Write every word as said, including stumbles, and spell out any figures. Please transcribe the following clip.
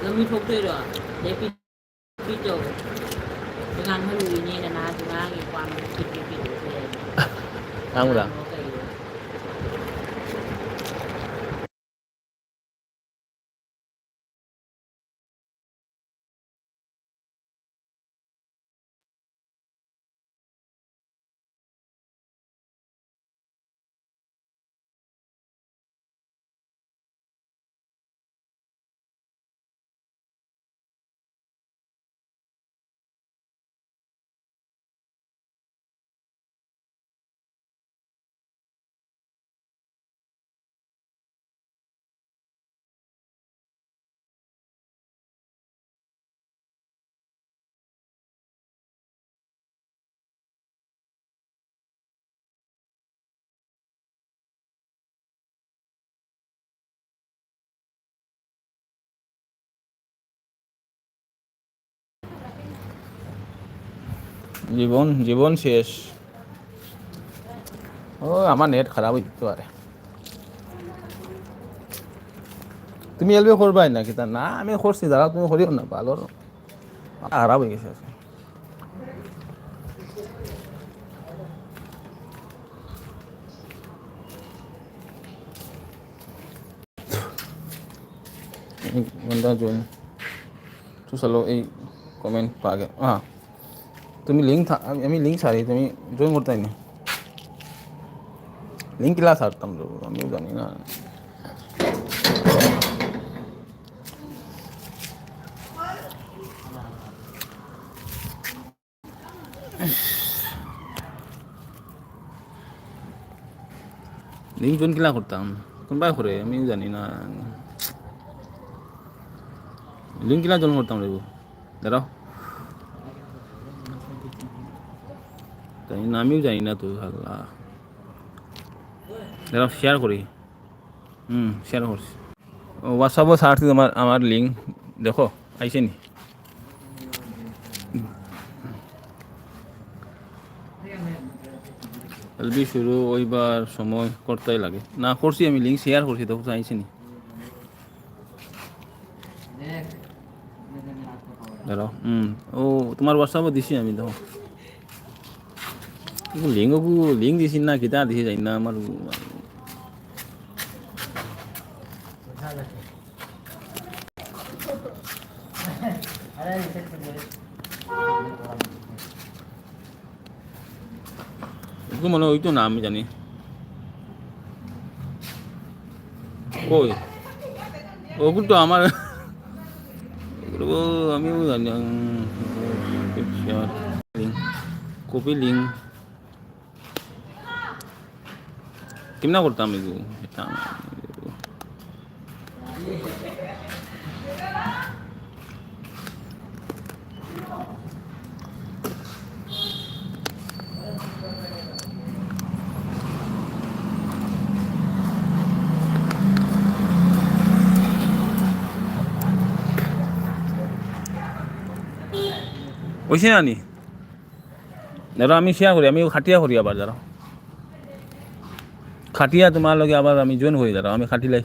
Kami thok tei ro, de pi-, pito. Dengan halu ini na na dengan ni kuam pito pito. Ang udah. জীবন, জীবন শেষ। ও, আমার নেট খারাপ অইতো পারে। তুমি এলবে করবায় না কিতা? না, আমি করছি, দাঁড়াও, তুমি করিও না, ভালো। খারাপ অই গেছে আজকে। एक बंदा ज्वाइन। তো চলো, এই কমেন্ট পাওয়া গেল। হ্যাঁ, তুমি লিংক থা-, আমি, আমি লিংক ছাড়ি, তুমি জয়েন করতায় না। লিংক কিলা ছাড়তাম রে, আমিও জানি না। লিংক জয়েন কিলা করতাম? কোনবায় করে? আমি জানি না। লিংক কিলা জয়েন করতাম রে? দাঁড়াও। জানি না, আমিও জানি না তো, আল্লাহ। দাঁড়াও, শেয়ার করি। হুম, শেয়ার করছি। ও, WhatsApp-ও ছাড়ছি তোমার, আমার লিংক। দেখো, আইছে নি? এলবি শুরু অইবার সময় করতাই লাগে। না, করছি আমি, লিংক শেয়ার করছি, দেখো, আইছে নি? দাঁড়াও, হুম, ও, তোমার WhatsApp-ও দিছি আমি, দেখো। লিংক, লিংক দিছি না, কিতা দিছি, জানি না, আমার একটু মনে অইতো না, আমি জানি। ওই, ওগুলো তো আমার, ওগুলো আমিও জানি। উম, লিংক, কপি লিংক। কেমনে করতাম এগু? এটা আমি অইছে না নি? দাঁড়াও, আমি শেয়ার করি, আমি কাটিয়া করি আবার, দাঁড়াও। কাটিয়া তোমার লগে আবার আমি জয়েন করি, দাঁড়াও, আমি কাটিলাই।